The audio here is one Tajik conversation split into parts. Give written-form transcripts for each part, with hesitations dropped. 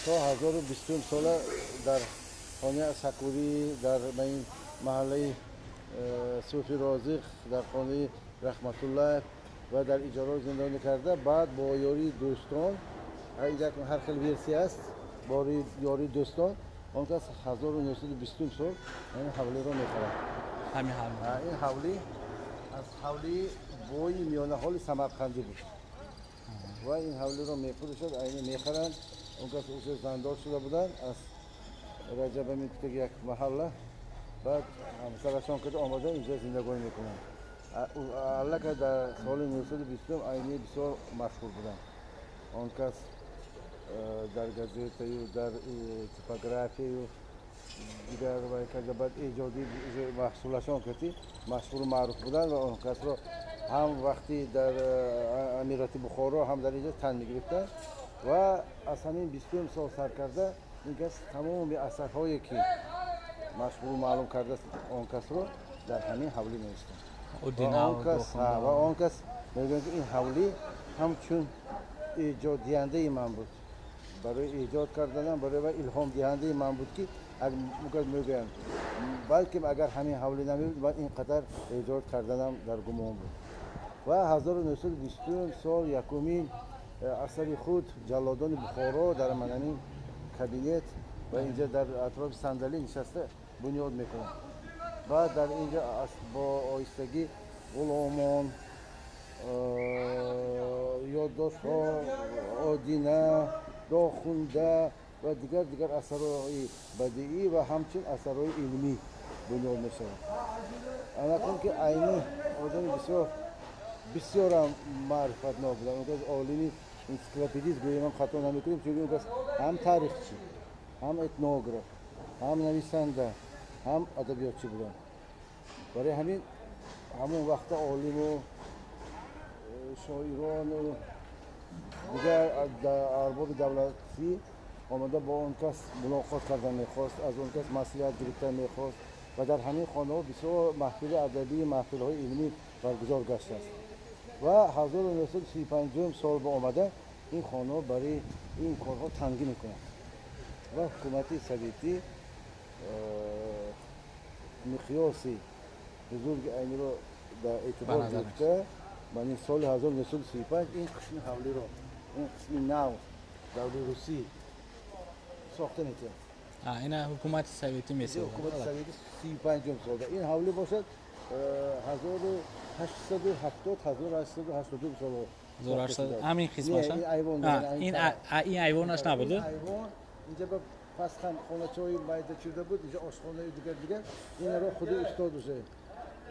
То 1020 сола дар хонаи Сакурӣ, дар ин маҳаллаи Суфи Розиқ, дар хонаи Раҳматуллаев ва дар иҷораҳо зиндагонӣ карда, баъд бо ёрии дӯстон, ҳар хел версия аст, бо ёрии дӯстон он кас 1920 сол ин ҳавлиро мехарад. Ҳамин ҳавли. Ин ҳавлӣ аз ҳавлии бои миёнаҳоли самарқандӣ буд ва ин ҳавлиро мефурӯшад, айни мехаранд. Он кас уже зандор шуда буданд, аз Раҷаба мегуфтаги як маҳалла, баъд ҳамсарашон карда омада инҷо зиндагонӣ мекунанд. Аллакай дар соли 920 Айнӣ бисёр машҳур буданд. Он кас дар газетаю, дар типографияю дигар вай карда, баъд эҷодӣ маҳсулашон кати машҳуру маъруф буданд ва он касро ҳам вақти дар амирати Бухоро, ҳам дар инҷо тан мегирифтанд. Ва аз ҳамин 20 сол сар карда ин кас тамоми асарҳое ки машҳуру маълум кардааст, он касро дар ҳамин ҳавлӣ навиштанд. Ва он кас мегӯянд, ки ин ҳавлӣ ҳамчун эҷоддиҳандаи ман буд, барои эҷод карданам, барои ва илҳомдиҳандаи ман буд, ки мегӯянд, балки агар ҳамин ҳавлӣ намебуд, ман ин қадар эҷод карданам дар гумон буд. Ва 1920 сол якумин асари худ «Ҷаллодони Бухоро» дар манамин кабинет ва инҷа дар атрофи сандалӣ нишаста бунёд мекунад. Баъд дар инҷа бо оҳистагӣ «Ғуломон», «Ёддоштҳо», «Одина», «Дохунда» ва дигар дигар асарҳои бадиӣ ва ҳамчун асарҳои илмӣ бунёд мешавад. Анакун ки Айнӣ одами бисёр бисёрам маърифатнок буданд. Он кас олими энсиклопедист гӯем ҳам хато намекунем, чунки он кас ҳам таърихчӣ, ҳам этнограф, ҳам нависанда, ҳам адабиётчӣ буданд. Барои ҳамин ҳамон вақта олиму шоирону дигар арбоби давлатӣ омада бо он кас мулоқот кардан мехост, аз он кас маслиҳат гирифтан мехост ва дар ҳамин хонаҳо бисёр маҳфили адабӣ, маҳфилҳои илмӣ баргузор гаштааст. Ва 1935 сол ба омада ин хонаҳо барои ин корҳо тангӣ мекунанд ва ҳукумати советӣ миқёси бузурги Айниро дар эътибор гирифта, ман соли 1935 ин қисми ҳавлиро, ин қисми нав, даври русӣ сохта метиҳад. Ина ҳукумати советӣ месозад. Ҳукумати советӣ 35-ум солда. Ин ҳавлӣ бошад, 1870, 1882 сол. Ҳамин қисмаш? Ин айвонаш набуд? Айвон инҷа ба пас ҳам хоначаҳои майда чида буд, инҷа ошхонаи дигар дигар. Инро худи устод уже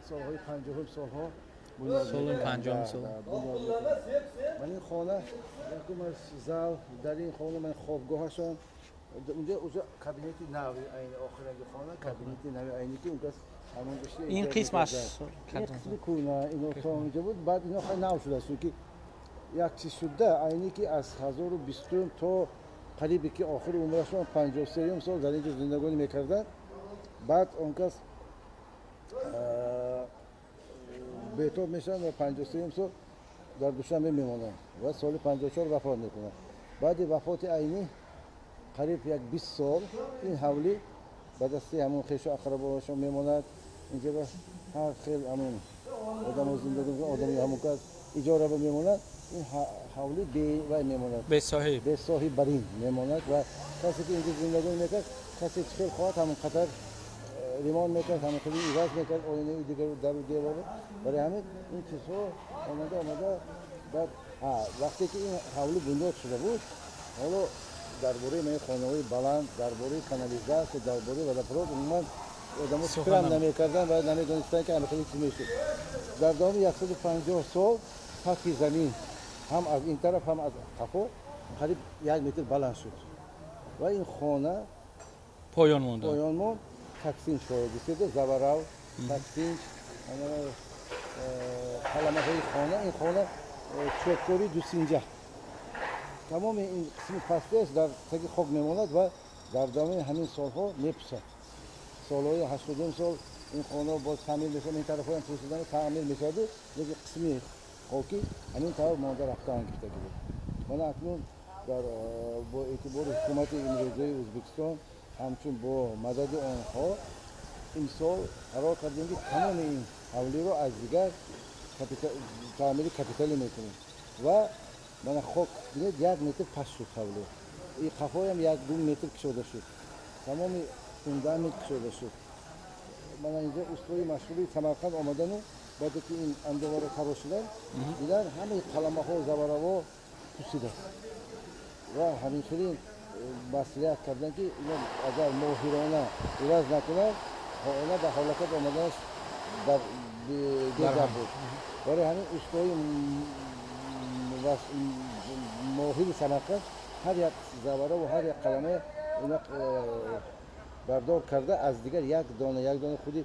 солҳои 50-ум солҳо. Соли 50-ум сол. Ман ин хона якум аз зал, дар ин хона ман хобгоҳашон, унҷа уже кабинети нави Айни, охиранги хона кабинети нави Айни, ки он кас ҳамон ин қисмаш. Ин қисми кӯна, ино то онҷа буд, баъд ино хай нав шудааст, чунки як чиз шуда Айни ки аз 1020-ум то қарибе ки охири умрашон 53-ум сол дар инҷо зиндагонӣ мекарданд. Баъд он кас бетоб мешаванд ва 53-ум сол дар Душанбе мемонанд ва соли 54 вафот мекунанд. Баъди вафоти Айнӣ қариб як 20 сол ин ҳавлӣ ба дасти ҳамон хешу ақрабоашон мемонад. Инҷа ба ҳар хел ҳамон одамо зиндагӣ мекунанд, одами ҳамон кас иҷора ба мемонад. Ин ҳавлӣ бевай мемонад, бесоҳиб, бесоҳиб барин мемонад ва касе ки инҷо зиндагонӣ мекард, касе чӣ хел хоҳад, ҳамон қадар ремонт мекард, ҳамон хели иваз мекард оинаи дигар, дару деворро. Барои ҳамин ин чизҳо омада омада баъд вақте ки ин ҳавлӣ бунёд шуда буд, ҳоло дар бораи ин хонаҳои баланд, дар бораи канализатсия, дар бораи водопровод умуман одамо фикрам намекарданд ва намедонистанд, ки ҳамин хели чиз мешуд. Дар давоми 150 сол сатҳи замин ҳам аз ин тараф, ҳам аз қафо қариб 1 метр баланд шуд ва ин хона поён монда, поён монд. Таксинч шояд заварав таксинч қаламаҳои хона. Ин хона чӯбкории дусинҷа, тамоми ин қисми пастиаш дар таги хок мемонад ва дар давоми ҳамин солҳо мепусад. Солҳои 80-ум сол ин хона боз таъмир мешавад, ин тарафҳоям пусидан таъмир мешаваду, лекин қисми хокӣ ҳамин тавр монда рафтаан гирифтагӣ буд. Мана акнун Дар бо эътибори ҳукумати имрӯзаи Ӯзбекистон, ҳамчун бо мадади онҳо имсол қарор кардем, ки тамоми ин ҳавлиро аз дигар таъмири капиталӣ мекунем. Ва мана хок бинед, 1 метр паст шуд ҳавли, и қафоям 1-2 метр кушода шуд, тамоми фундамент кушода шуд. Мана инҷо устои машҳури Самарқанд омадану баъде ки ин андоваро тарошидан, дидан, ҳамаи қаламаҳо, завараҳо пусидааст ва ҳамин хеле маслиҳат карданд, ки ино агар моҳирона иваз накунад, хона ба ҳолакат омаданаш бегап буд. Барои ҳамин устои моҳири Самарқанд ҳар як завараву ҳар як қалама ина бардор карда, аз дигар як дона як дона худи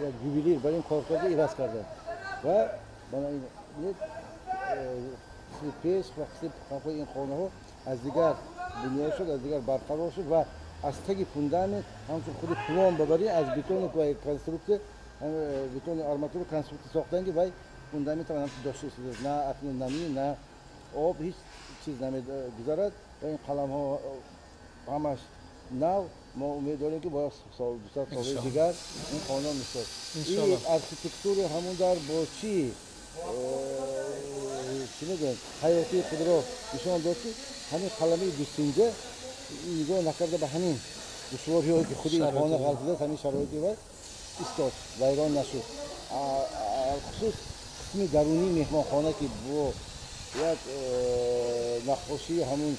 як ювелир бар ин кор карда, иваз карда. Ва мана ин қисми пеш ва қисми қафои ин хонаҳо аз дигар бунёд шуд, аз дигар барқарор шуд. Ва аз таги фундамент ҳамчун худи пломба бари аз бетону конструксия, бетони арматура конструксия сохтан, ки вай фундамент ҳамчун дошта истодааст, на акнун намӣ, на об, ҳеҷ чиз намегузарад. Ва ин қаламҳо ҳамаш нав. Мо умед дорем, ки бояд сол 200 соли дигар ин хона мешад. Ин архитектури ҳамун дар бо чӣ чӣ мегӯянд, ҳаётии худро нишон дод, ки ҳамин қаламаи дусинҷа нигоҳ накарда ба ҳамин душвориҳое, ки худи ин хона ғалтидааст, ҳамин шароити вай истод, вайрон нашуд. Хусус қисми дарунии меҳмонхона, ки бо як наққошии ҳамун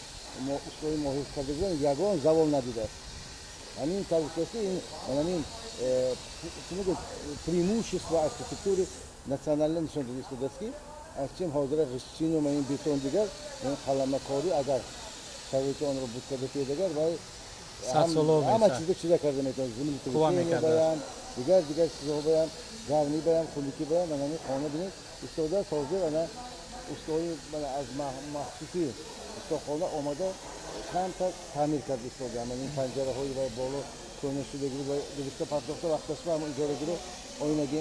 устои моҳир карда буданд, ягон завол надидааст. Ҳамин тавр ки ин ҳамин чӣ мегӯяд, преимущество архитектури национально нишон дода истодааст, ки аз чем ҳозира ғиштчину ин бетон дигар, ин қаламакорӣ агар шароити онро буд карда педагар вай ҳама чизо чиза карда метавонад, землетрясение баям, дигар дигар чизҳо баям, гармӣ баям, хунукӣ баям. Ана ҳамин хона бинед, истодааст. Ҳозир ана устои аз махсуси устохона омада, камтар таъмир карда истода. Ин панҷараҳои вай боло кӯҳна шудаги буд, гирифта партохта. Вақташ ҳама иҷорагиро оинаги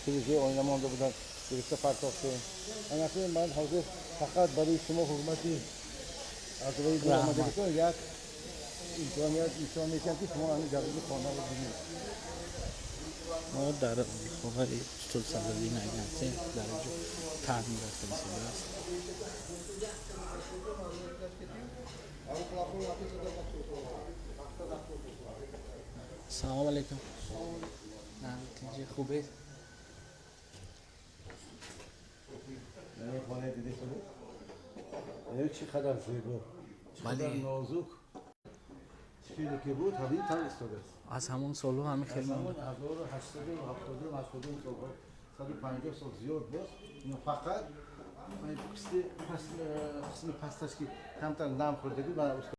тирезаи оина монда буданд, гирифта партохтем. Анаки ман ҳозир фақат барои шумо, ҳурмати аз рои дур омадагитон, як имконият нишон медиҳам, ки шумо ҳамин даруни хонаро бинед. Мо дар хонаи устод Садриддин Айнӣ ҳастем, дар инҷо таъмир рафта истодааст. Салом алейкум, натиҷа хубе? Хона диде чӣ қадар зебо, чӣ қадар нозук, хеле ки буд, ҳамин тавр истодааст. Аз ҳамон солҳо ҳамин хел. 1870, 80 солҳо, 150 сол зиёд боз. Фақат қисми пасташ, ки камтар нам хӯрдагӣ.